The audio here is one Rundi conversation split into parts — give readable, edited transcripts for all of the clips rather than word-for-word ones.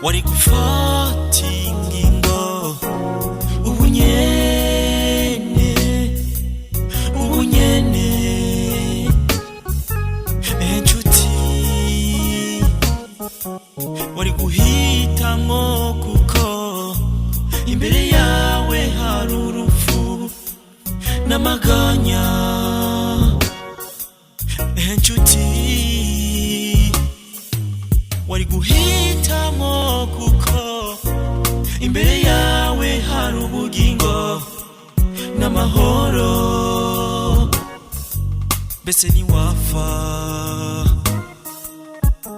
Wari gufata ingingo ubunyene, ubunyene. Inshuti, wari guhitamwo, kuko imbere yawe hari urupfu n'amaganya. Inshuti, wari guhitamo, kuko imbere yawe hari ubugingo n'amahoro. Mbese niwapfa,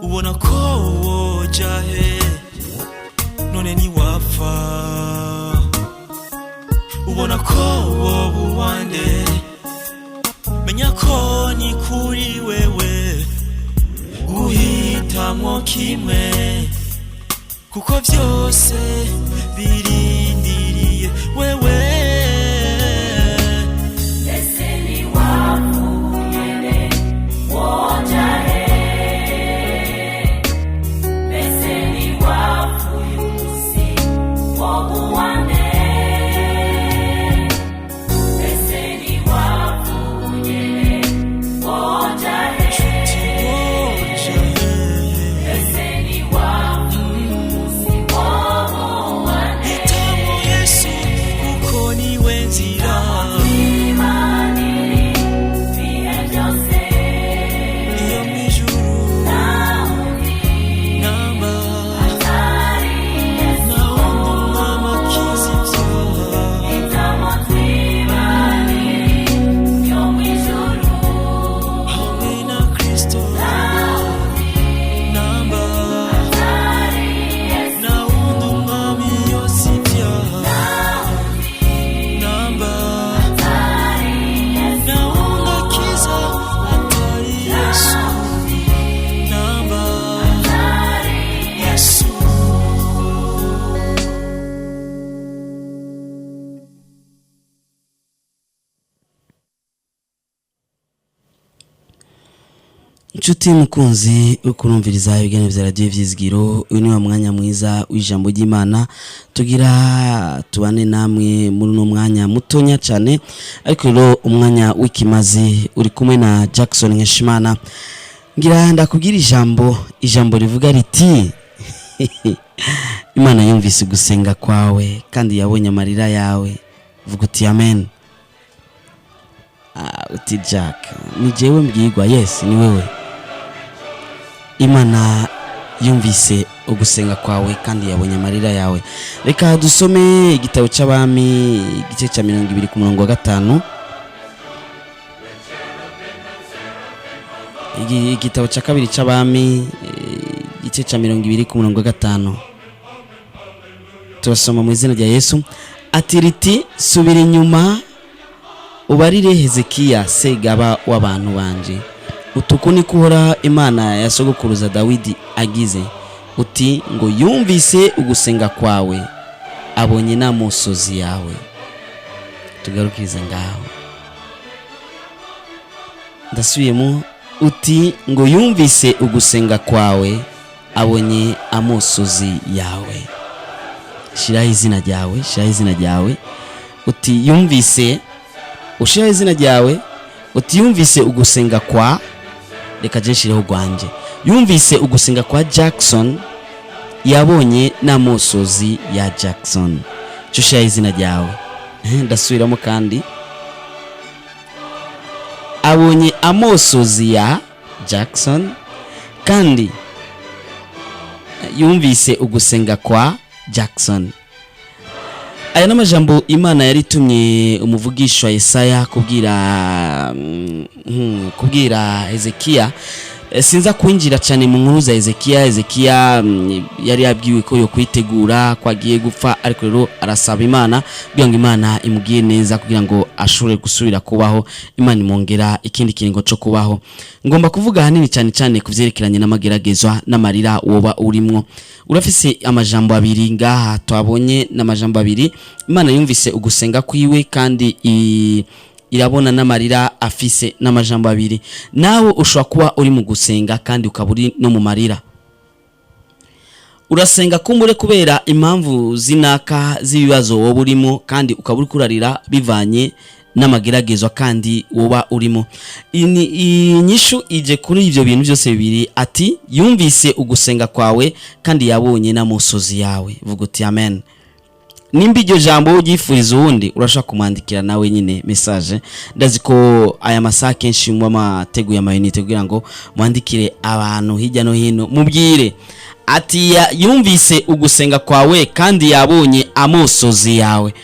ubona ko woja he? None niwapfa, ubona ko woba uwande? Menya ko ni kuri wewe guhitamwo kimwe, kuko byose birindiriye wewe. Ese niwapfuye, woja he? Mbese niwapfuye umunsi woba uwande? Mbese niwapfuye, woja he? Woja he? Ese niwapfuye umunsi woba uwande? Hitamo Yesu, kuko niwe nzira. Imanire ibihe byose. Iyo mw'ijuru Ntawundi namba atari Yesu. Nawundi umwami akiza ibyaha. Hitamo twibanire yo mw'ijuru. Hamwe na Kristo. Ntawundi namba atari Yesu. Nawundi umwami yoza ibyaha. Ntawundi namba atari Yesu. Nawundi akiza atari Yesu. Namba Atari Yesu. Inshuti mukunzi uri kurumviriza ibiganiro bya radiyo Ivyizigiro, uyu ni wa mwanya mwiza w'ijambo ry'Imana. Tugira tubane namwe muri uno mwanya mutonya cyane, ariko rero umwanya w'ikimazi. Uri kumwe na Jackson Nkeshimana. Ngira ndakubwira ijambo, ijambo rivuga riti: "Imana yumvise gusenga kwawe kandi yabonye amarira yawe." Vuga uti amen. Ah, uti Jack, ni jewe mbwirwa? Yes, ni wewe. Imana yumvise ugusenga kwawe kandi yabonye amarira yawe. Reka dusome igitabo cy'Abami, igice cya 20 ku murongo wa 5. Igitabo cya kabiri cy'Abami, igice cya 20 ku murongo wa 5. Turasoma mu izina rya Yesu. Ati riti: "Subira inyuma, ubarire Hezekiya segaba w'abantu banje utuku niko Uhoraho Imana ya sogokuruza Dawidi agize, uti ngo yumvise ugusenga kwawe, abonye n'amosozi yawe." Tugarukirize ngaho. Ndasubiyemo: uti ngo yumvise ugusenga kwawe, abonye amosozi yawe. Shiraho izina ryawe, shiraho izina ryawe, uti yumvise, ushiraho izina ryawe, uti yumvise ugusenga kwa. Reka je nshireho rwanje: yumvise ugusenga kwa Jackson, yabonye n'amosozi ya Jackson. Cyo ushiraho izina ryawe. Ndasubiramo kandi: abonye amosozi ya Jackson kandi yumvise ugusenga kwa Jackson. Aya ni amajambo Imana yari itumye umuvugishwa Yesaya kubwira Hezekiya. Sinza kwinjira cyane mu nkuru za Hezekiya. Hezekiya yari yabwiwe ko yo kwitegura ko agiye gupfa, ariko rero arasaba Imana kugira ngo Imana imubwiye neza kugira ngo ashobore gusubira kubaho. Imana imwongera ikindi kiringo cyo kubaho. Ngomba kuvuga ahanini cyane cyane ku vyerekeranye n'amageragezwa n'amarira woba urimwo. Urafise amajambo abiri ngaha twabonye, n'amajambo abiri: Imana yumvise ugusenga kwiwe kandi irabona n'amarira afise. N'amajambo abiri. Nawe ushobora kuba uri mu gusenga kandi ukaba uri no mu marira. Urasenga kumbure kubera impamvu zinaka z'ibibazo woba urimo, kandi ukaba uri kurarira bivanye n'amageragezwa kandi woba urimo. Inyishu ije kuri ibyo bintu byose bibiri, ati yumvise ugusenga kwawe kandi yabonye n'amusozi yawe. Vuga uti amen. Nimba iryo jambo uryifuriza uwundi, urashobora kumwandikira nawe nyine message. Ndazi ko aya masaha kenshi muba mwateguye amayinite kugira ngo mwandikire abantu hirya no hino, mubwire ati yumvise ugusenga kwawe kandi yabonye amosozi yawe.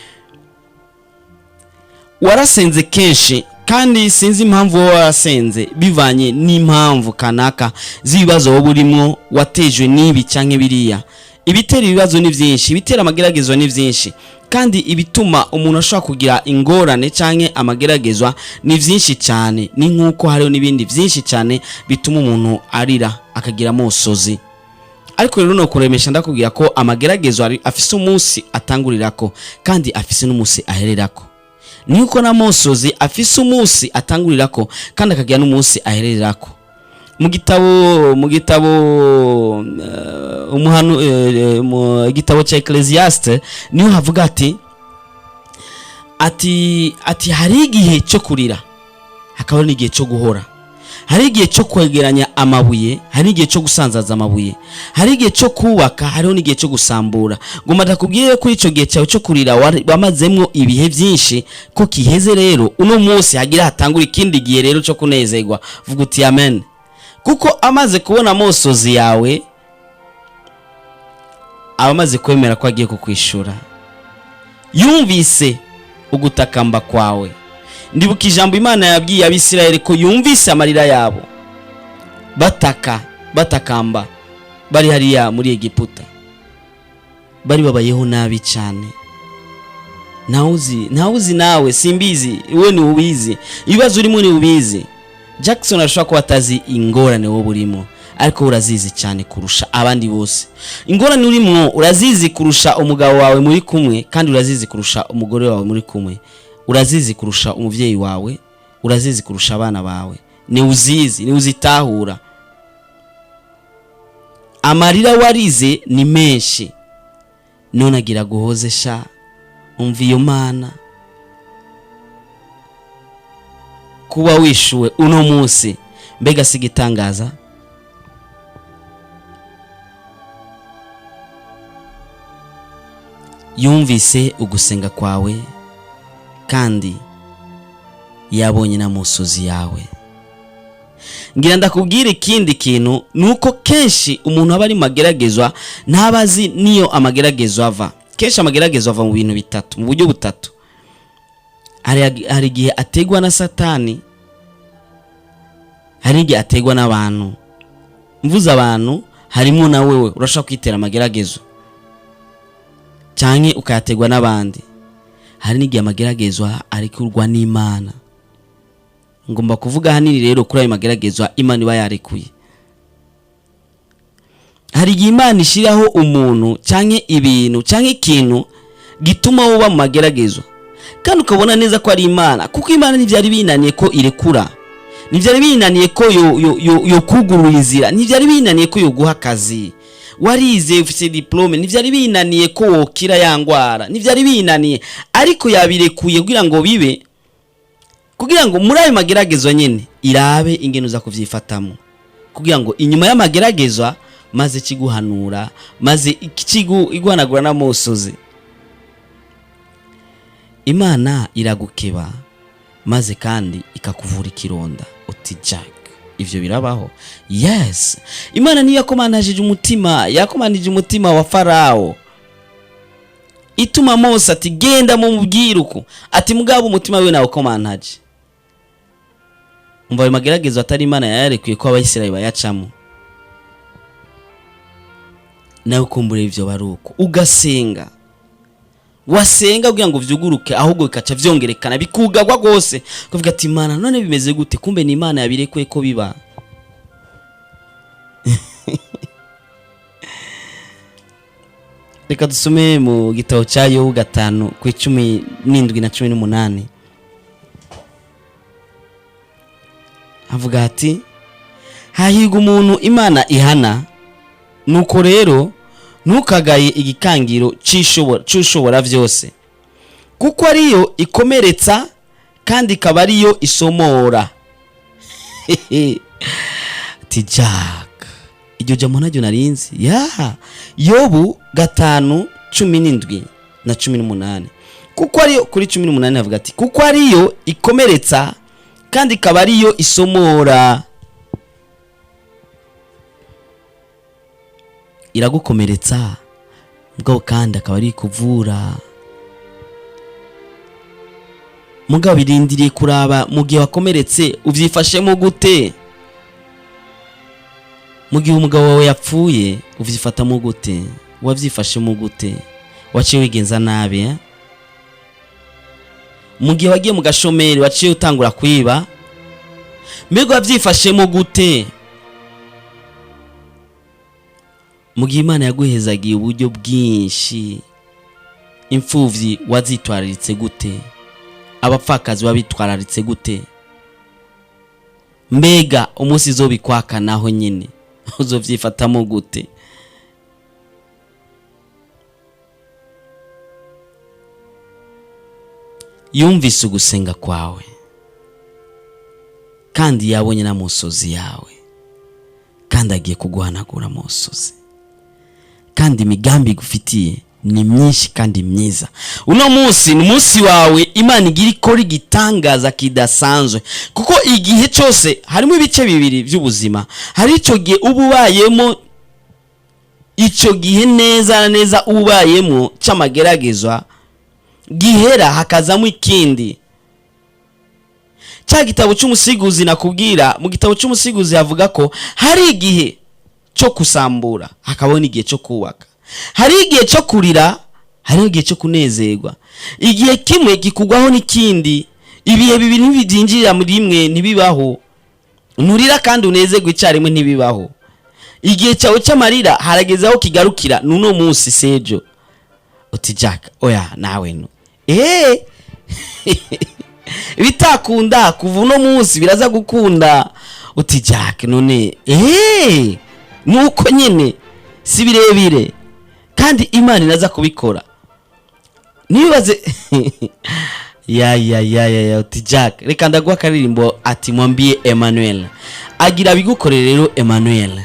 Warasenze kenshi kandi sinzi impamvu wowe warasenze bivanye n'impamvu kanaka z'ibibazo wowe urimo, watejwe n'ibi cyangwa biriya. Ibitera ibibazo ni byinshi, ibitera amageragezwa ni byinshi, kandi ibituma umuntu ashobora kugira ingorane cyangwa amageragezwa ni byinshi cyane. Ni nk'uko hariho n'ibindi byinshi cyane bituma umuntu arira akagira amosozi. Ariko rero no kuremesha, ndakubwira ko amageragezwa afise umunsi atangurirako kandi afise n'umunsi ahererako, niko n'amosozi afise umunsi atangurirako kandi akagira n'umunsi ahererako. Mu gitabo umuhanu, mu gitabo cya Ecclesiaste niho havuga ati hari igihe cyo kurira, hakaba n'igihe cyo guhora, hari igihe cyo kwegeranya amabuye, hari igihe cyo gusanzaza amabuye, hari igihe cyo kubaka, hariho n'igihe cyo gusambura. Ngoma ndakubwire ko icyo gihe cyawe cyo kurira wamazemwo ibihe byinshi ko kiheze. Rero uno munsi hagira hatangura ikindi gihe rero cyo kunezerwa. Vuga uti amen. Kuko amaze kubona amosozi yawe, aba amaze kwemera ko agiye kukwishura. Yumvise ugutakamba kwawe. Ndibuka ijambo Imana yabwiye Abisirayeli ko yumvise amarira yabo bataka, batakamba bari hariya muri Egiputa, bari babayeho nabi cyane. Ntawuzi nawe simbizi, we ni ubizi, ibibazo urimo ni ubizi. Jackson ashobora kuba atazi ingorane wowe urimo, ariko urazizi cyane kurusha abandi bose. Ingorane urimo urazizi kurusha umugabo wawe muri kumwe, kandi urazizi kurusha umugore wawe muri kumwe, urazizi kurusha umubyeyi wawe, urazizi kurusha abana bawe. Ni uzizi, ni uzitahura. Amarira warize ni menshi, none agira guhoze sha. Umva iyo Mana kuba wishuwe uno munsi, mbega si igitangaza? Yumvise ugusenga kwawe kandi yabonye n'amusozi yawe. Ngira ndakubwira ikindi kintu, ni uko kenshi umuntu aba ari mageragezwa ntabazi niyo amageragezwa ava. Kenshi amageragezwa ava mu bintu bitatu, mu buryo butatu. Hari igihe ategwa na Satani, hari igihe ategwa n'abantu. Mvuze abantu harimo na wewe, urashobora kwitera amageragezo cyangwa ukayategwa n'abandi. Hari n'igihe amageragezwa arekurwa n'Imana. Ngomba kuvuga ahanini rero kuri ayo mageragezwa Imana iba yarekuye. Hari igihe Imana ishyiraho umuntu cyangwa ibintu cyangwa ikintu gituma uba mu mageragezwa, kandi ukabona neza ko ari Imana, kuko Imana ntibyari binaniye ko irekura, ntibyari binaniye ko yo kugurura inzira, ntibyari binaniye ko yoguha akazi, warize ufite diplome, ntibyari binaniye ko wokira ya ngwara, ntibyari binaniye, ariko yabirekuye kugira ngo bibe, kugira ngo muri ayo mageragezwa nyine irabe ingene uza kuvyifatamo, kugira ngo inyuma y'amageragezwa maze kiguhanura, maze iguhanagura n'amosozi. Imana iragukeba maze kandi ikakuvura ikironda. Uti Jack, ivyo birabaho? Yes, Imana niyo yakomanajije umutima, yakomanije umutima wa Farawo, ituma Mose ati genda mumubwire uko, ati mugabo umutima wiwe nawe ukomantaje. Umva ayo mageragezo atari Imana yayarekuye ko Abayisiraheli bayacamo, nawe ukumbura ivyo baruko ugasenga, wasenga kugira ngo vyuguruke, ahubwo bikaca vyongerekana, bikugagwa rwose, kuvuga ati Imana none bimeze gute? Kumbe ni Imana yabirekuye ko biba. Reka dusome mu gitabo cya Yobu 5:17 na 18. Havuga ati hahirwa umuntu Imana ihana, nuko rero Ntukagaye igikangiro c'ushobora vyose, kuko ariyo ikomeretsa kandi ikaba ariyo isomora. Ati Jack, iryo jambo naryo narinzi ya Yobu 5:17 na 18. Kuko ariyo, kuri 18 avuga ati: "Kuko ariyo ikomeretsa kandi ikaba ariyo isomora." Iragukomeretsa mugabo kandi akaba ari kuvura. Mugabo birindiriye kuraba mu gihe wakomeretse uvyifashemo gute. Mu gihe umugabo wawe yapfuye uvyifatamo gute? Wavyifashemo gute? Waciye wigenza nabi, eh? Mu gihe wagiye mu gashomeri waciye utangura kwiba, mbega wavyifashemo gute? Mu gihe Imana yaguhezagiye uburyo bwinshi, imfuvyi wazitwararitse gute? Abapfakazi wabitwararitse gute? Mbega umunsi izobikwaka naho nyine uzovyifatamo gute? Yumvise ugusenga kwawe kandi yabonye n'amosozi yawe, kandi agiye kuguhanagura amosozi, kandi imigambi igufitiye ni myinshi kandi myiza. Uno munsi ni umunsi wawe Imana igira ikora igitangaza kidasanzwe, kuko igihe cyose harimo ibice bibiri by'ubuzima. Hari icyo gihe uba ubayemo, icyo gihe neza na neza uba ubayemo cy'amageragezwa, gihera hakazamo ikindi. Cya gitabo cy'Umusiguzi nakubwira, mu gitabo cy'Umusiguzi havuga ko hari igihe cyo kusambura, hakabaho n'igihe cyo kubaka. Hari igihe cyo kurira, hari igihe cyo kunezerwa. Igihe kimwe gikugwaho n'ikindi. Ibihe bibiri ntibyinjirira muri rimwe, ntibibaho. Nturira kandi unezerwe icyarimwe, ntibibaho. Igihe cyawe cy'amarira harageze aho kigarukira. N'uno munsi sejo uti: "Jack, oya nawe no bitakunda, kuva uno munsi biraza gukunda." Uti: "Jack, none nuko nyine si birebire, kandi Imana iraza kubikora." Ntibibaze ya ya ya ya ya. Uti: "Jack, reka ndaguha akaririmbo." Ati: "Mwambie Emmanuel agira abigukorere." Rero Emmanuel.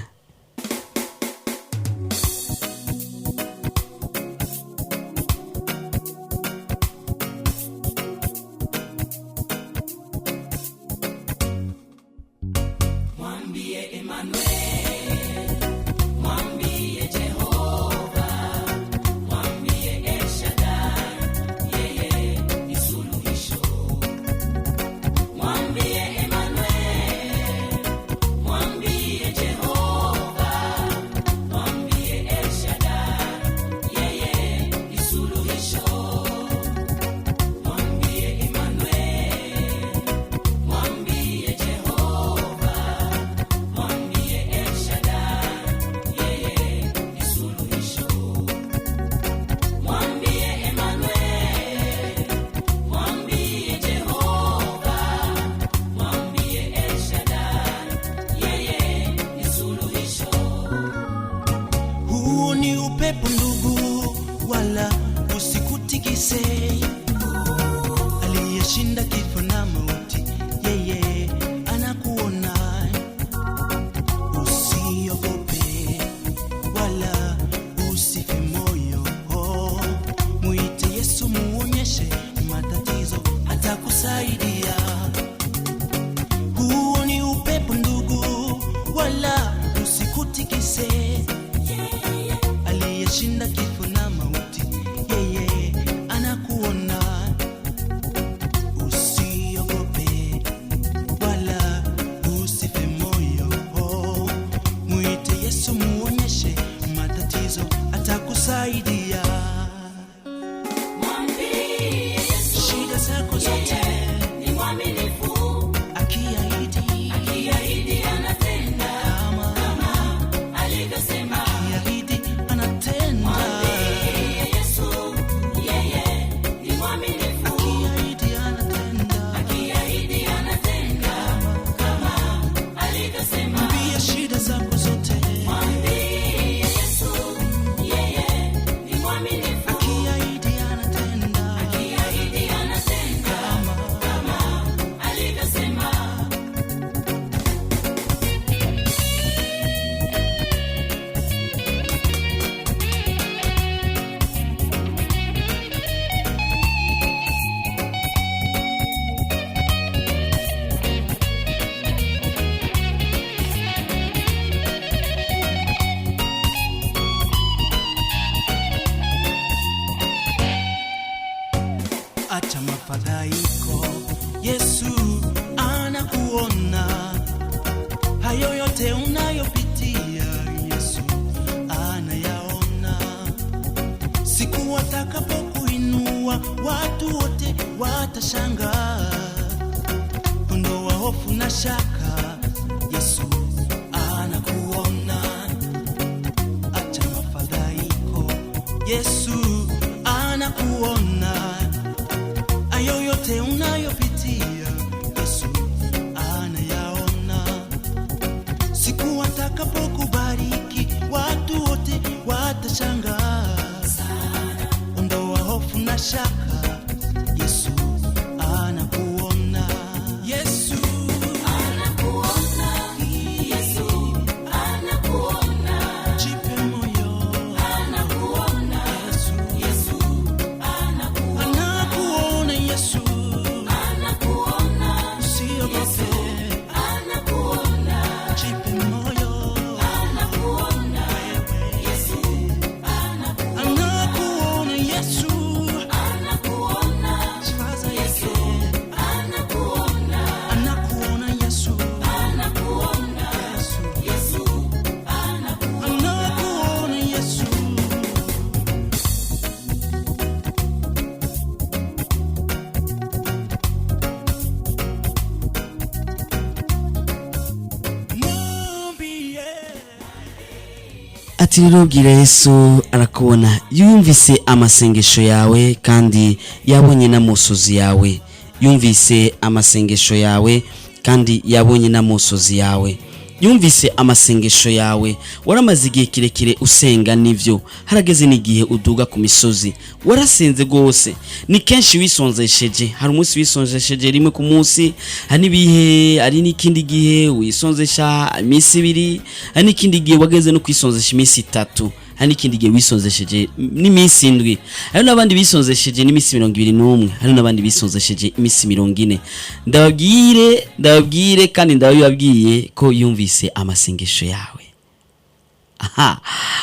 Huu ni upepo ndugu, wala usikutikise. Aliyeshinda kifo na mauti, yeye anakuona. Usiogope wala usife moyo. Mwite Yesu, muonyeshe matatizo, atakusaidia. Huu ni upepo ndugu, wala usikutikise. Aliyeshinda kifo na mauti, yeye anakuona. Usiogope wala usife moyo. Mwite Yesu, muonyeshe matatizo, atakusaidia. Shida zako zote Ni mwaminifu, akiahidi, akiahidi anatenda, kama alivyosema. akiahidi anatenda, Yesu, yeye ni mwaminifu, akiahidi anatenda, akiahidi anatenda, kama alivyosema. Mwambie shida zako zote. Mwambie Yesu, yeye Atakapokuinua watu wote watashangaa. Ondoa hofu na shaka, Yesu anakuona. Acha mafadhaiko, Yesu anakuona. Ayo yote unayopitia, Yesu anayaona. Siku atakapokubariki watu wote watashangaa. Ondoa hofu na shaka, Yesu anakuona. Yesu Anakuona, Yesu anakuona, jipe moyo, anakuona, Yesu Yesu anakuona, anakuona, Yesu anakuona, usiogope, anakuona, jipe moyo, anakuona, Yesu anakuona, anakuona Yesu, anakuona, sifadhaike, anakuona, anakuona Yesu, anakuona, Yesu Yesu anakuona. anakuona Yesu. Mwambie. Ati rero bwira Yesu arakubona, yumvise amasengesho yawe kandi yabonye n'amosozi yawe. Yumvise amasengesho yawe kandi yabonye n'amosozi yawe. Yumvise amasengesho yawe. Waramaze igihe kirekire usenga, nivyo, harageze n'igihe uduga ku misozi, warasenze rwose. Ni kenshi wisonzesheje. Hari umunsi wisonzesheje rimwe ku munsi, hari n'ibihe, hari n'ikindi gihe wisonzesha iminsi 2, hari n'ikindi gihe wageze no kwisonzesha iminsi 3, hari n'ikindi gihe wisonzesheje n'iminsi 7, hari n'abandi bisonzesheje n'iminsi 21, hari n'abandi bisonzesheje iminsi 40. Ndababwire, ndababwire kandi ndabibabwiye ko yumvise amasengesho yawe. Aha,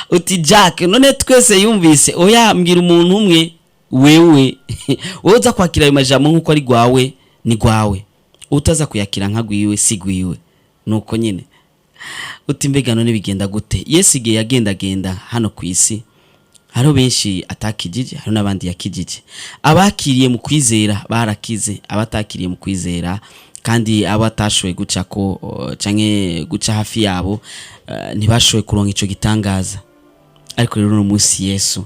uti Jack, none twese yumvise? Oya, mbwira umuntu umwe. Wewe wowe uza kwakira ayo majambo nk'uko ari gwawe, ni gwawe. Utaza kuyakira nka gwiwe, si gwiwe. Nuko nyine uti mbega none bigenda gute? Yesu igihe yagendagenda hano ku isi, hariho benshi atakijije, hariho n'abandi yakijije. Abakiriye mu kwizera barakize, abatakiriye mu kwizera kandi abo atashoboye guca ko canke guca hafi yabo, ntibashoboye kuronka ico gitangaza. Ariko rero uno munsi Yesu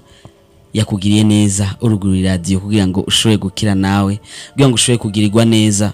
yakugiriye neza, urugura iradiyo kugira ngo ushobore gukira nawe, kugira ngo ushobore kugirirwa neza.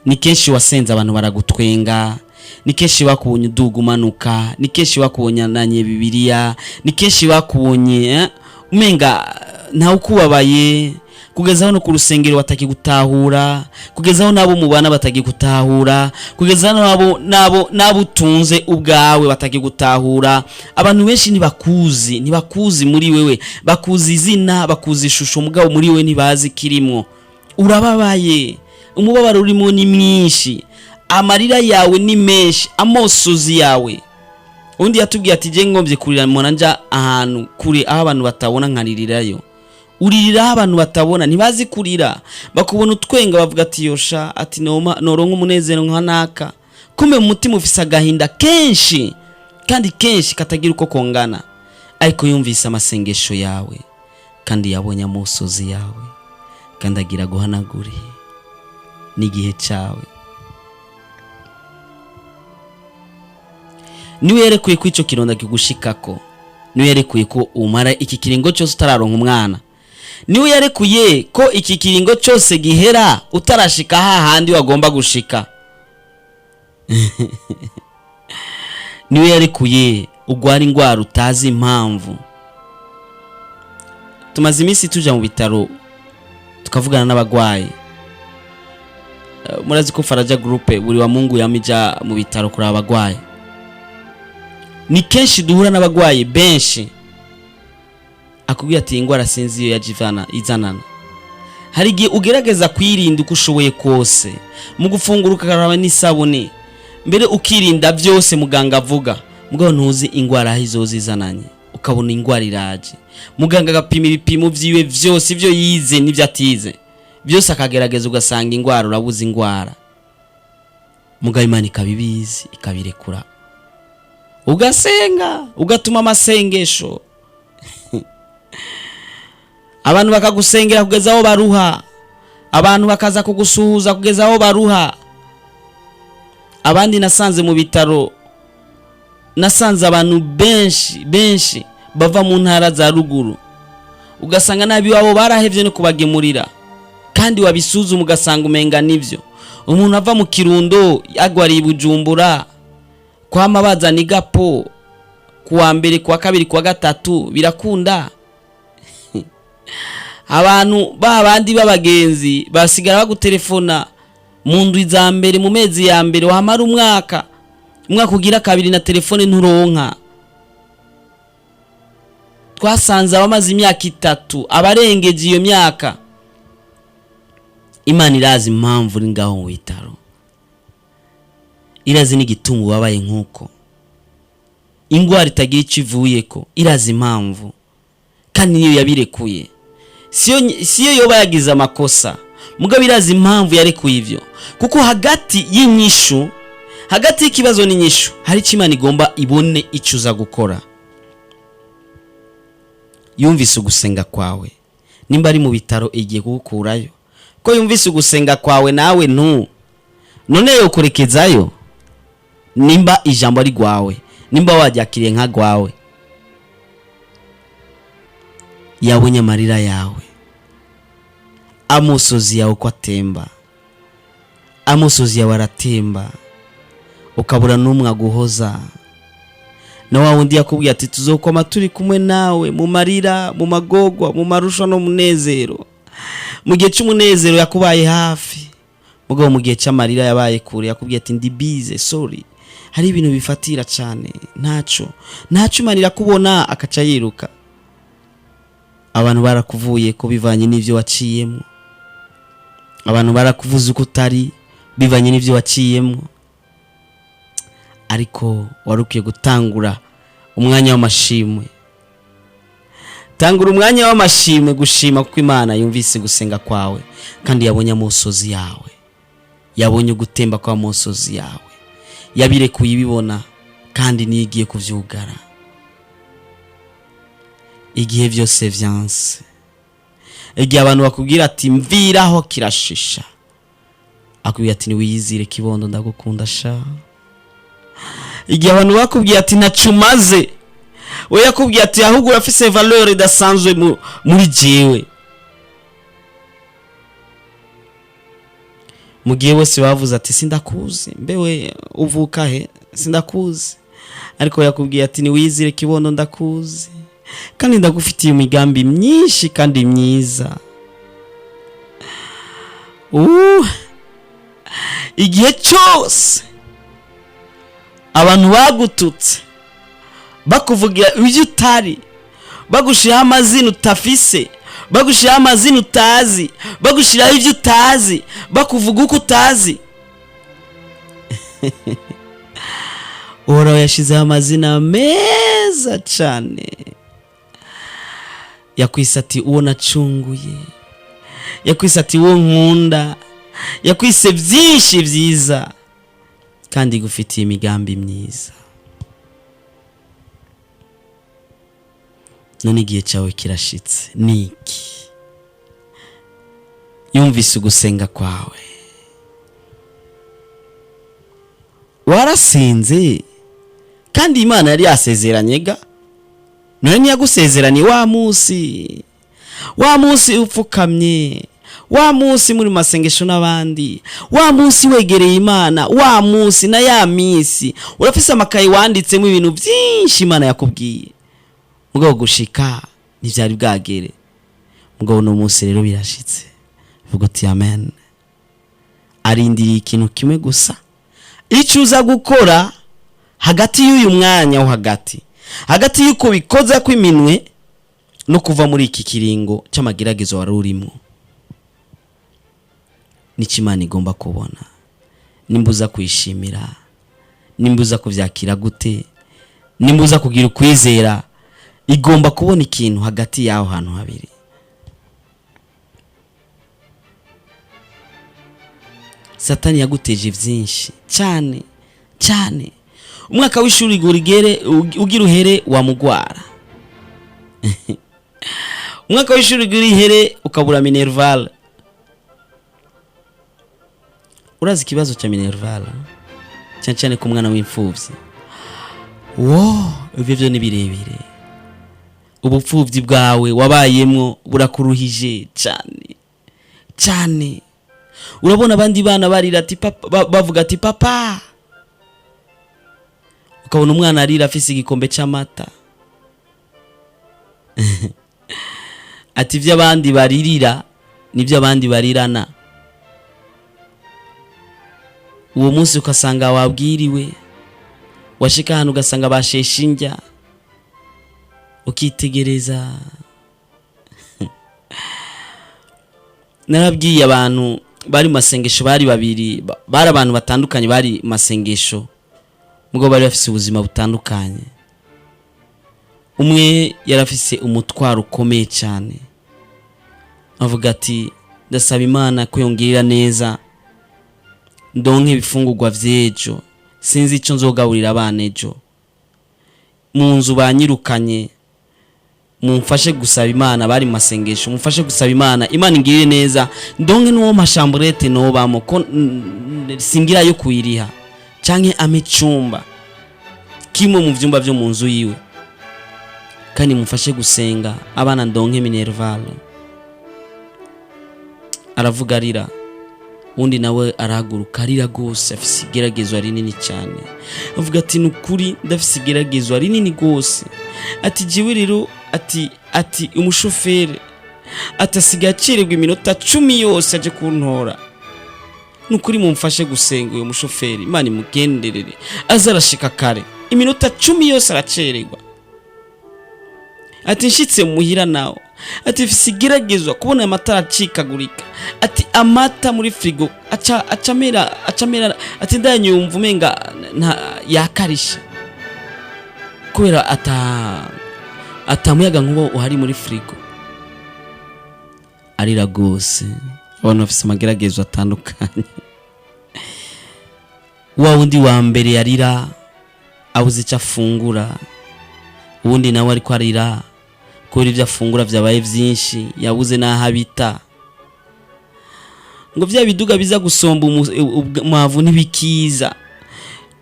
Ni kenshi wasenze abantu baragutwenga, ni kenshi bakubonye uduga umanuka, ni kenshi bakubonanye Bibiliya, ni kenshi bakubonye umenga ntawe ukubabaye, kugeza aho no ku rusengero batakigutahura, kugeza aho n'abo mubana batakigutahura, kugeza aho n'abo utunze ubwawe batakigutahura. Abantu benshi ntibakuzi, ntibakuzi muri wewe, bakuzi izina, bakuzi ishusho, mugabo muri wewe ntibazi kirimwo. Urababaye, umubabaro urimo ni mwinshi, amarira yawe ni menshi, amosozi yawe. Undi yatubwiye ati je ngombye kurira mpora nja ahantu kure aho abantu batabona nkaririrayo. Uririra aho abantu batabona, ntibazi kurira, bakubona utwenga bavuga ati yosha, ati noma noronka umunezero nka naka. Kumbe mu mutima ufise agahinda kenshi kandi kenshi katagira uko kongana. Ariko yumvise amasengesho yawe kandi yabonye amosozi yawe kandi agira guhanagure n'igihe cyawe. Niwe yerekuye ko icyo kironda kigushikako, niwe yerekuye ko umara iki kiringo cyose utararonka umwana, niwe yarekuye ko iki kiringo cyose gihera utarashika hahandi wagomba gushika, niwe yarekuye ugwara indwara utazi impamvu. Tumaze iminsi tuja mu bitaro tukavugana n'abagwayi. Murazi ko Faraja Group buri wa Mungu yamija mu bitaro kuraba abagwayi. Ni kenshi duhura n'abagwayi benshi akubwira ati ingwara sinzi iyo yaje izanana. Hari igihe ugerageza kwirinda uko ushoboye kose, mu gufungura ukakaraba n'isabune, mbere ukirinda byose muganga avuga, mugabo ntuzi ingwara aho izoza izananye. Ukabona ingwara iraje, muganga agapima ibipimo vyiwe vyose, ivyo yize n'ivyo atize byose akagerageza, ugasanga ingwara urabuze ingwara. Mugabo Imana ikabibizi ikabirekura, ugasenga ugatuma amasengesho. Abantu bakagusengera kugeza aho baruha, abantu bakaza kugusuhuza kugeza aho baruha. Abandi nasanze mu bitaro, nasanze abantu benshi benshi bava mu ntara za ruguru, ugasanga nabi wabo barahevye no kubagemurira, kandi wabisuzuma ugasanga umenga nivyo. Umuntu ava mu Kirundo agwariye i Bujumbura, kwama bazana igapo kuwa mbere, kuwa kabiri, kuwa gatatu, birakunda. Abantu ba bandi b'abagenzi basigara bagutelefona mu ndwi za mbere, mu mezi ya mbere, wamara umwaka, umwaka ugira kabiri na telefone nturonka. Twasanze abamaze imyaka 3, abarengeje iyo myaka. Imana irazi impamvu uri ngaho mu bitaro, irazi n'igitungo wabaye nk'uko ingwara itagira icyo ivuyeko, irazi impamvu kandi niyo yabirekuye. Siyo yoba yagize amakosa, mugabo irazi impamvu yarekuye ivyo, kuko hagati y'inyishu, hagati y'ikibazo n'inyishu, hari icyo Imana igomba ibone icyo uza gukora. Yumvise ugusenga kwawe, nimba ari mu bitaro igiye kugukurayo, ko yumvise ugusenga kwawe nawe ntu none yokurekezayo. Nimba ijambo ari gwawe, nimba waryakiriye nka gwawe, yabonye amarira yawe, amusozi yawe uko atemba, amusozi yawe aratemba, ukabura n'umwe aguhoza. Na wa wundi yakubwiye ati tuzokwama turi kumwe nawe mu marira, mu magogwa, mu marusha no munezero. Mu gihe cy'umunezero yakubaye hafi, mugabo mu gihe cy'amarira yabaye kure. Yakubwiye ati ndi busy, sorry, hari ibintu bifatira cyane, ntaco ntaco. Imana irakubona akaca yiruka. Abantu barakuvuye ko bivanye n'ivyo waciyemo, abantu barakuvuze uko utari bivanye n'ivyo waciyemo, ariko wari ukwiye gutangura umwanya w'amashimwe. Tangura umwanya w'amashimwe, gushima kuko Imana yumvise gusenga kwawe, kandi yabonye amosozi yawe, yabonye ugutemba kw'amosozi yawe, yabirekuye ibibona, kandi niyo igiye kuvyugara. Igihe byose vyanse, igihe abantu bakubwira ati mviraho kirashisha, akubwira ati niwiyizire kibondo, ndagukunda sha. Igihe abantu bakubwiye ati ntaco umaze, we yakubwiye ati ahubwo urafise valeur idasanzwe muri jewe. Mu gihe bose bavuze ati sindakuzi, mbewe uvuka he, sindakuzi, ariko yakubwiye ati niwiyizire kibondo, ndakuzi kandi ndagufitiye imigambi myinshi kandi myiza. Igihe cyose abantu bagututse, bakuvugira ibyo utari, bagushiraho amazina utafise, bagushiraho amazina utazi, bagushiraho ibyo utazi, bakuvuga uko utazi, Uhoraho yashizeho amazina meza cyane. Yakwise ati uwo nacunguye, yakwise ati uwo nkunda, yakwise byinshi byiza, kandi igufitiye imigambi myiza. None igihe cyawe kirashitse. Niki yumvise ugusenga kwawe, warasenze kandi Imana yari yasezeranye ga. None ntiyagusezeranye wa munsi, wa munsi upfukamye, wa munsi muri masengesho n'abandi, wa munsi wegereye Imana, wa munsi na ya minsi urafise amakaye wanditsemo ibintu byinshi Imana yakubwiye, mugabo gushika ntivyari bwagere. Mugabo uno munsi rero birashitse, vuga uti amen. Arindiriye ikintu kimwe gusa, icyo uza gukora hagati y'uyu mwanya wo hagati, hagati y'uko bikoza kw'iminwe no kuva muri iki kiringo cy'amageragezo wari urimo, nicyo Imana igomba kubona. Nimba uza kuyishimira, nimba uza kuvyakira gute, nimba uza kugira ukwizera, igomba kubona ikintu hagati y'aho hantu habiri. Satani yaguteje byinshi cyane cyane. Umwaka w'ishuri urigere ugira uhere wamugwara. Umwaka w'ishuri urihere ukabura minerval. Urazi ikibazo cya minerval, cyane cyane ku mwana w'imfubyi. Wo ibyo byo ni birebire. Ubupfubyi bwawe wabayemwo burakuruhije cyane cyane. Urabona abandi bana barira ati papa, bavuga ati papa, ukabona umwana arira afise igikombe cy'amata, ati ibyo abandi baririra nibyo abandi barirana. Uwo munsi ugasanga wabwiriwe, washika ahantu ugasanga basheshe indya, ukitegereza. Narabwiye abantu bari mu masengesho, bari babiri, bari abantu batandukanye bari mu masengesho, mugabo bari bafise ubuzima butandukanye. Umwe yarafise umutwaro ukomeye cyane, avuga ati ndasaba Imana ko yongirira neza ndonke ibifungurwa vy'ejo, sinzi icyo nzogaburira abana ejo, mu nzu banyirukanye, mumfashe gusaba Imana. Bari mu masengesho, mumfashe gusaba Imana, Imana ingirire neza ndonke n'uwo mashamburete nobamo, ko singira yo kuyiriha, canke ampe icumba kimwe mu vyumba vyo mu nzu yiwe, kandi mumfashe gusenga abana ndonke minerval. Aravuga arira. Undi nawe arahaguruka arira rwose, afise igeragezwa rinini cyane, avuga ati ni ukuri ndafise igeragezwa rinini rwose, ati jewe rero, ati umushoferi ati asigaye acererwa iminota 10 yose aje kuntora, ni ukuri mumfashe gusenga uyu mushoferi Imana imugenderere aze arashika kare, iminota 10 yose aracererwa. Ati nshitse muhira nawe, ati mfise igeragezwa kubona amatara acikagurika, ati amata muri frigo aca acamera, ati ndayanyumva umenga nta yakarisha kubera atamuyaga nkuba uhari muri frigo. Arira rwose. Abantu bafise amageragezo atandukanye. Wa wundi wa mbere yarira abuze icyo afungura, uwundi nawe ariko arira kubera ibyo afungura byabaye byinshi, yabuze n'aho abita, ngo bya biduga biza gusomba umwavu ntibikiza,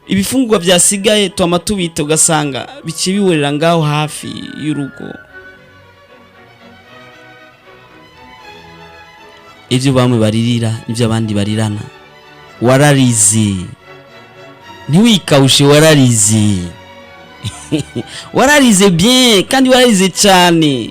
ibifungurwa byasigaye twama tubita, ugasanga biciye biwerera ngaho hafi y'urugo. Ibyo bamwe baririra nibyo abandi barirana. Wararize, ntiwikawushe, wararize, wararize bien, kandi wararize cyane,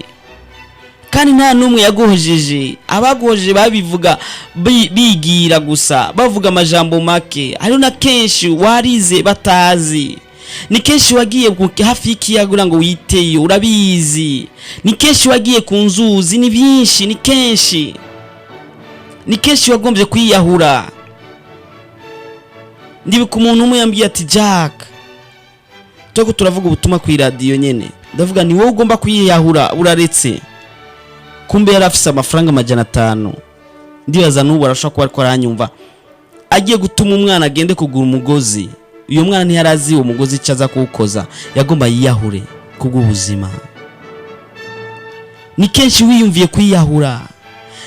kandi nta n'umwe yaguhojeje. Abaguhojeje babivuga bigira gusa, bavuga amajambo make. Hariho na kenshi warize batazi. Ni kenshi wagiye hafi y'ikiyaga kugira ngo witeyo, urabizi. Ni kenshi wagiye ku nzuzi, ni byinshi, ni kenshi, ni kenshi wagombye kwiyahura. Ndibuka umuntu umwe yambwiye ati Jack, turiko turavuga ubutumwa ku iradiyo nyene, ndavuga ni wowe ugomba kwiyahura uraretse. Kumbe yari afise amafaranga 500, ndibaza n'ubu arashobora kuba ariko aranyumva. Agiye gutuma umwana agende kugura umugozi, uyu mwana ntiyari uwo mugozi icyo aza kuwukoza, yagomba yiyahure kubw'ubuzima. Ni kenshi wiyumviye kwiyahura,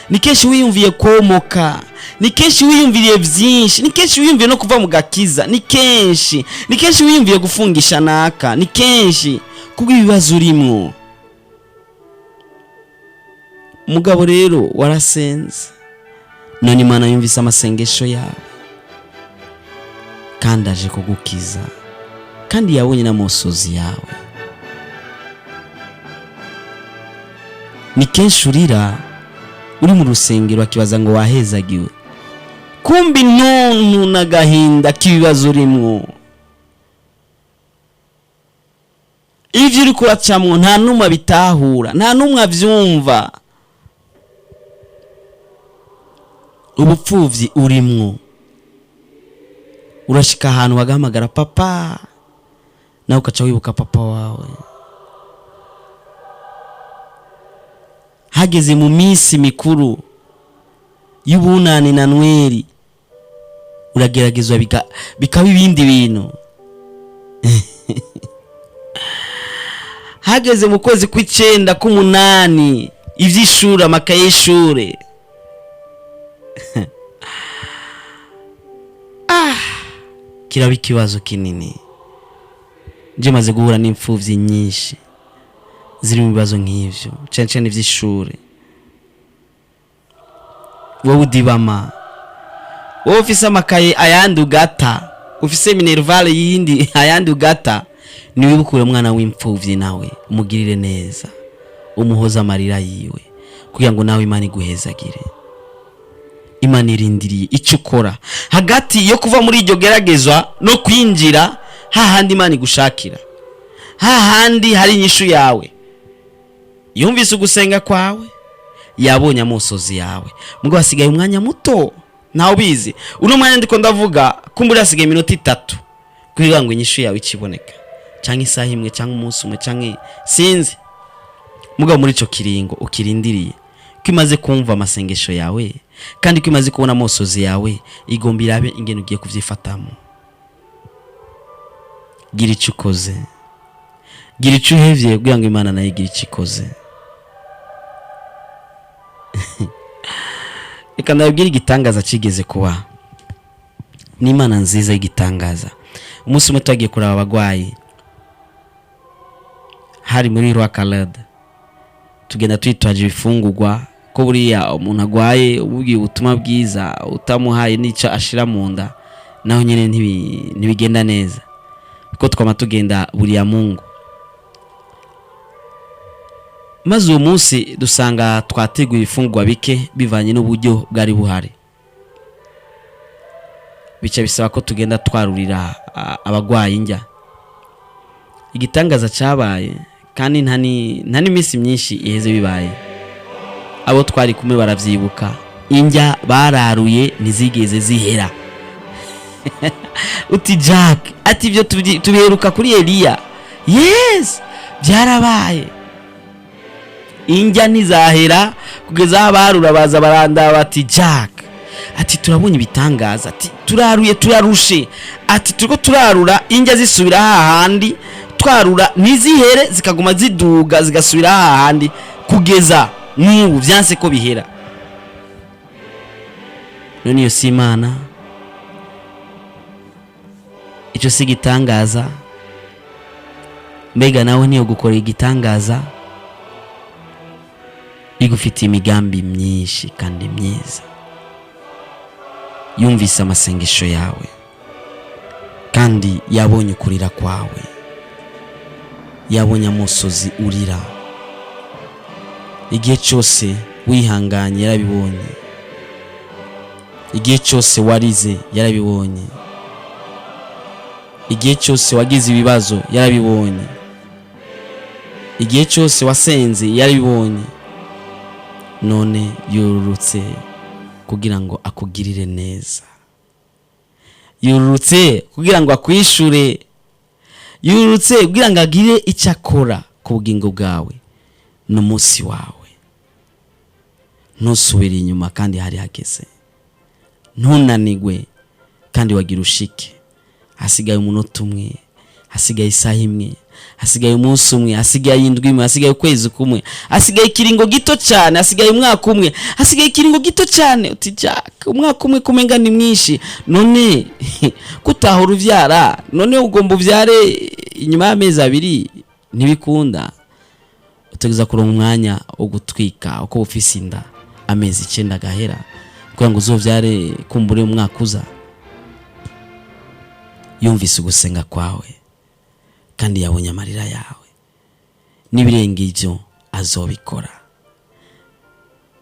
ni kenshi wiyumviye komoka, ni kenshi wiyumviriye byinshi, ni kenshi wiyumviye no kuva mu gakiza, ni kenshi, ni kenshi wiyumviye gufungisha naka, ni kenshi kubw'ibibazo urimwo. Mugabo rero warasenze, none Imana yumvise amasengesho yawe kandi aje kugukiza, kandi yabonye n'amosozi yawe. Ni kenshi urira uri mu rusengero akibaza ngo wahezagiwe, kumbi intuntu n'agahinda k'ibibazo urimwo, ivyo uriko uracamwo nta n'umwe abitahura, nta n'umwe avyumva. Ubupfuvyi urimwo, urashika ahantu bagahamagara papa, nawe ukaca wibuka papa wawe. Hageze mu minsi mikuru y'ubunani na nweri, urageragezwa bikaba ibindi bintu. Hageze mu kwezi kw'icenda k'umunani, Iby'ishuri, amakaye y'ishuri. Ah, kiraba ikibazo kinini. Njye maze guhura n'imfubyi nyinshi ziri mu bibazo nk'ibyo, cyane cyane iby'ishuri. Wowe udibama, wowe ufise amakaye ayandi ugata, ufise minerval yindi ayandi ugata, niwibukure umwana w'imfubyi, nawe umugirire neza, umuhoze amarira yiwe, kugira ngo nawe Imana iguhezagire. Imana irindiriye icyo ukora hagati yo kuva muri iryo geragezwa no kwinjira hahandi Imana igushakira, hahandi hari inyishu yawe. Yumvise ugusenga kwawe, yabonye amosozi yawe, mbwo hasigaye umwanya muto, ntawe ubizi. Uno mwanya ndiko ndavuga, kumbura hasigaye iminota 3 kugira ngo inyishu yawe ikiboneka, cyangwa isaha imwe, cyangwa umunsi umwe, cyangwa sinzi. Mugabo muri ico kiringo ukirindiriye, ko imaze kumva amasengesho yawe kandi ko imaze kubona amosozi yawe, igomba irabe ingene ugiye kuvyifatamo. Gira ico ukoze, gira ico uhevye, kugira ngo Imana nayo igire ico ikoze. Reka ndababwire igitangaza kigeze kuba n'Imana nziza y'igitangaza. Umunsi umwe twagiye kuraba abagwayi, hari muri Rwakalade, tugenda twitwaje ibifungurwa, ko buriya umuntu agwaye umubwiye ubutumwa bwiza utamuhaye n'icyo ashira mu nda, naho nyine ntibigenda neza, kuko twama tugenda buriya mungu. Maze uwo munsi dusanga twateguye ibifungurwa bike bivanye n'uburyo bwari buhari, bica bisaba ko tugenda twarurira abagwayi njya. Igitangaza cyabaye, kandi nta n'iminsi myinshi iheze bibaye, abo twari kumwe baravyibuka, injya bararuye ntizigeze zihera. Uti Jack, ati ibyo tubiheruka kuri Eliya. Yes, byarabaye, injya ntizahera kugeza aho abarura baza baranda bati Jack, ati turabonye ibitangaza, ati turaruye turarushe, ati turiko turarura injya zisubira hahandi, twarura ntizihere, zikaguma ziduga zigasubira hahandi kugeza n'ubu vyanse ko bihera. None iyo si Imana? Icyo si igitangaza? Mbega nawe niyo gukorera igitangaza? Igufitiye imigambi myinshi kandi myiza. Yumvise amasengesho yawe kandi yabonye ukurira kwawe, yabonye amosozi urira igihe cyose wihanganye, yarabibonye. Igihe cyose warize, yarabibonye. Igihe cyose wagize ibibazo, yarabibonye. Igihe cyose wasenze, yarabibonye. None yururutse kugira ngo akugirire neza, yururutse kugira ngo akwishure, yururutse kugira ngo agire icyo akora ku bugingo bwawe n'umunsi wawe. Ntusubire inyuma kandi hari hageze, ntunanigwe kandi wagira ushike. Hasigaye umunota umwe, hasigaye isaha imwe, hasigaye umunsi umwe, hasigaye indwi imwe, hasigaye ukwezi kumwe, hasigaye ikiringo gito cyane, hasigaye umwaka umwe, hasigaye ikiringo gito cyane. Uti Jack, umwaka umwe kumenga ni mwinshi, none kutahora uvyara, none ugomba uvyare inyuma y'amezi 2, ntibikunda. Utegereza kuronka umwanya wo gutwika uko ufise inda amezi 9 agahera, kugira ngo uzovyare kumbure umwaka uza. Yumvise ugusenga kwawe kandi yabonye amarira yawe, n'ibirenga ibyo azobikora.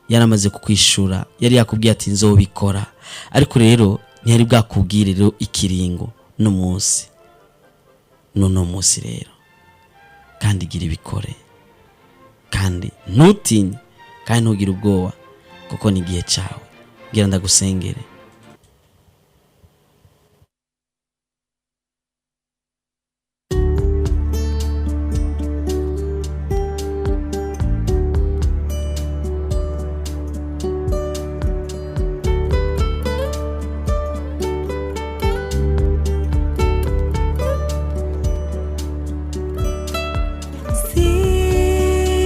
Yaramaze kukwishura, yari yakubwiye ati nzobikora, ariko rero ntiyari bwakubwire rero ikiringo n'umunsi. N'uno munsi rero kandi gira ibikore, kandi ntutinye kandi ntugire ubwoba, kuko ni igihe cyawe. Ngira ndagusengere.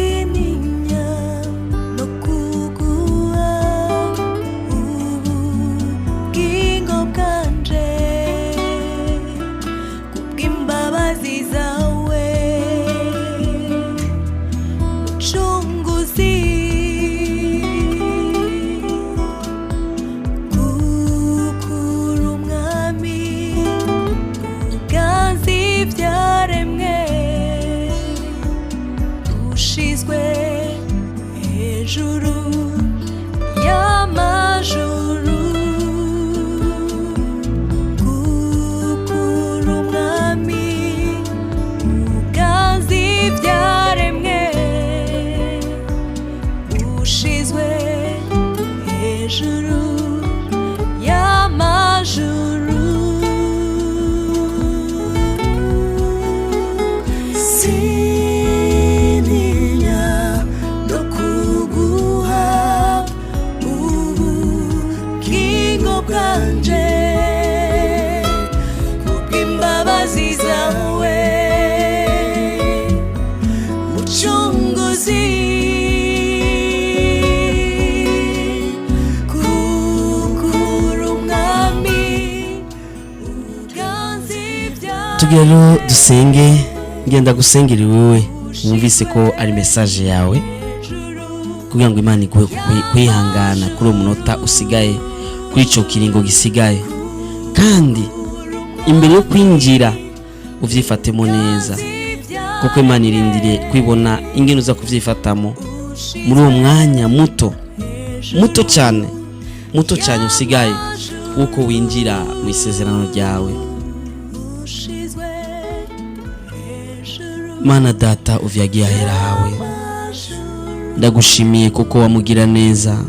Sintinya Kubw'imbabazi zawe, Mucunguzi, kukura umwami uganza ibyaremwe, ushizwe hejuru y'amajuru, kukura umwami uganza ibyaremwe, ushizwe hejuru y'amajuru. Sintinya no kuguha ubugingo bwanje, kubw'imbabazi zawe, Mucunguzi, kukura umwami uganza ibyawe. Tugira rero dusenge. Ngenda gusengera wowe wumvise ko ari message yawe, kugira ngo Imana iguhe kwihangana kuri uwo munota usigaye, kuri ico kiringo gisigaye, kandi imbere yo kwinjira uvyifatemo neza, kuko Imana irindiriye kwibona ingene uza kuvyifatamo muri uwo mwanya muto, muto cyane, muto cyane usigaye w'uko winjira mu isezerano ryawe. Ushizwe hejuru. Mana Data uvyagiye ahera hawe, ndagushimiye kuko wamugira neza,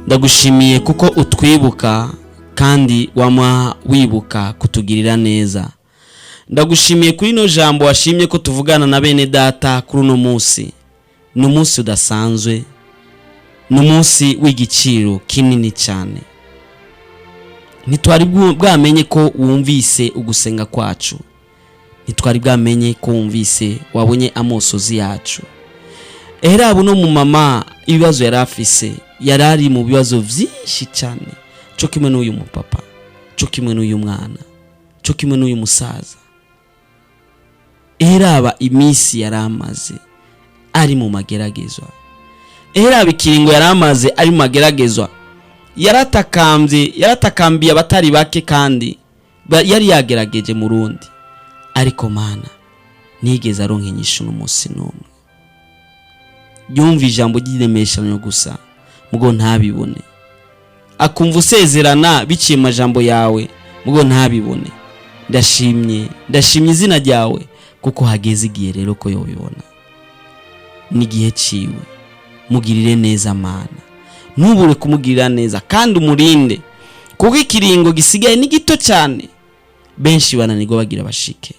ndagushimiye kuko utwibuka kandi wama wibuka kutugirira neza. Ndagushimiye kuri ino jambo washimye ko tuvugana na bene data kuri uno munsi. Ni umunsi udasanzwe, ni umunsi w'igiciro kinini cyane. Ntitwari bwamenye ko wumvise ugusenga kwacu, ntitwari bwamenye ko wumvise, wabonye amosozi yacu. Era buno mu mama ibibazo yari afise, yari ari mu bibazo byinshi cyane, cyo kimwe n'uyu mupapa, cyo kimwe n'uyu mwana, cyo kimwe n'uyu musaza. Eraba iminsi yari amaze ari mu mageragezwa, eraba ikiringo yari amaze ari mu mageragezwa. Yaratakambye, yaratakambiye abatari bake, kandi yari yagerageje mu rundi, ariko Mana ntiyigeze aronka inyishu n'umunsi n'umwe. Yumva ijambo ry'iremeshanyo gusa, mugo ntabibone. Akumva usezerana biciye mu majambo yawe, mugo ntabibone. Ndashimye, ndashimye izina ryawe, kuko hageze igihe rero ko yobibona. N'igihe ciwe. Mugirire neza Mana, ntubure kumugirira neza kandi umurinde, kuko ikiringo gisigaye ni gito cyane. Benshi bananirwa bagira bashike,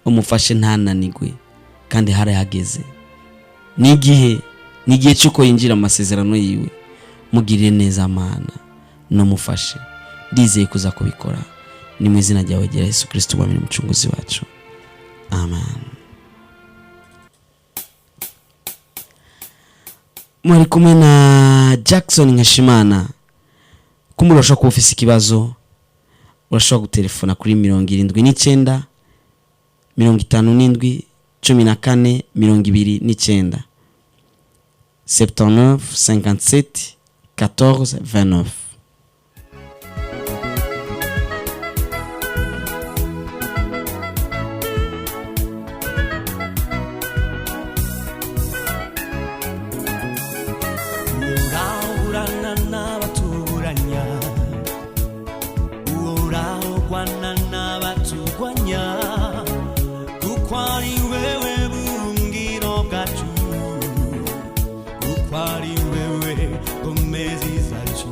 umufashe ntananigwe, kandi harahageze. N'igihe, n'igihe cy'uko yinjira mu masezerano yiwe. Mugirire neza Mana, numufashe. Ndizeye kuza kubikora. Ni mu izina ryawe rya Yesu Kristo umwami n'umucunguzi wacu, amen. Mwari kumwe na Jackson Nkeshimana. Kumbe urashobora kuba ufise ikibazo, urashobora gutelefona kuri 79 57 14 29, 79 57 14 29. Uraburana n'abatuburanya, urahogwana n'abatugwanya, kuko ari wewe buhungiro bwacu, kuko ari wewe ngomezi zacu.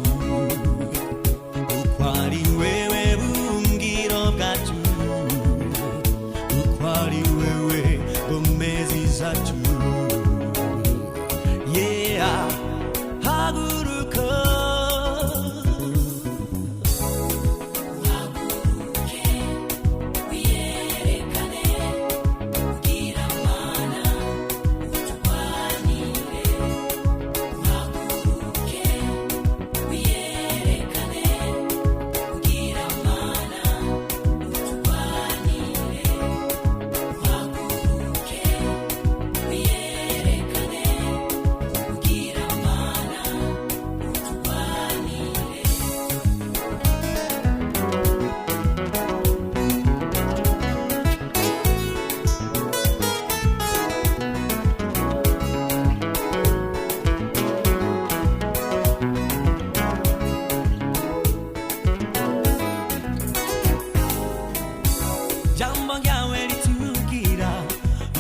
Ijambo ryawe ritubwira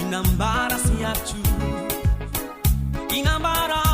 intambara si yacu, intambara.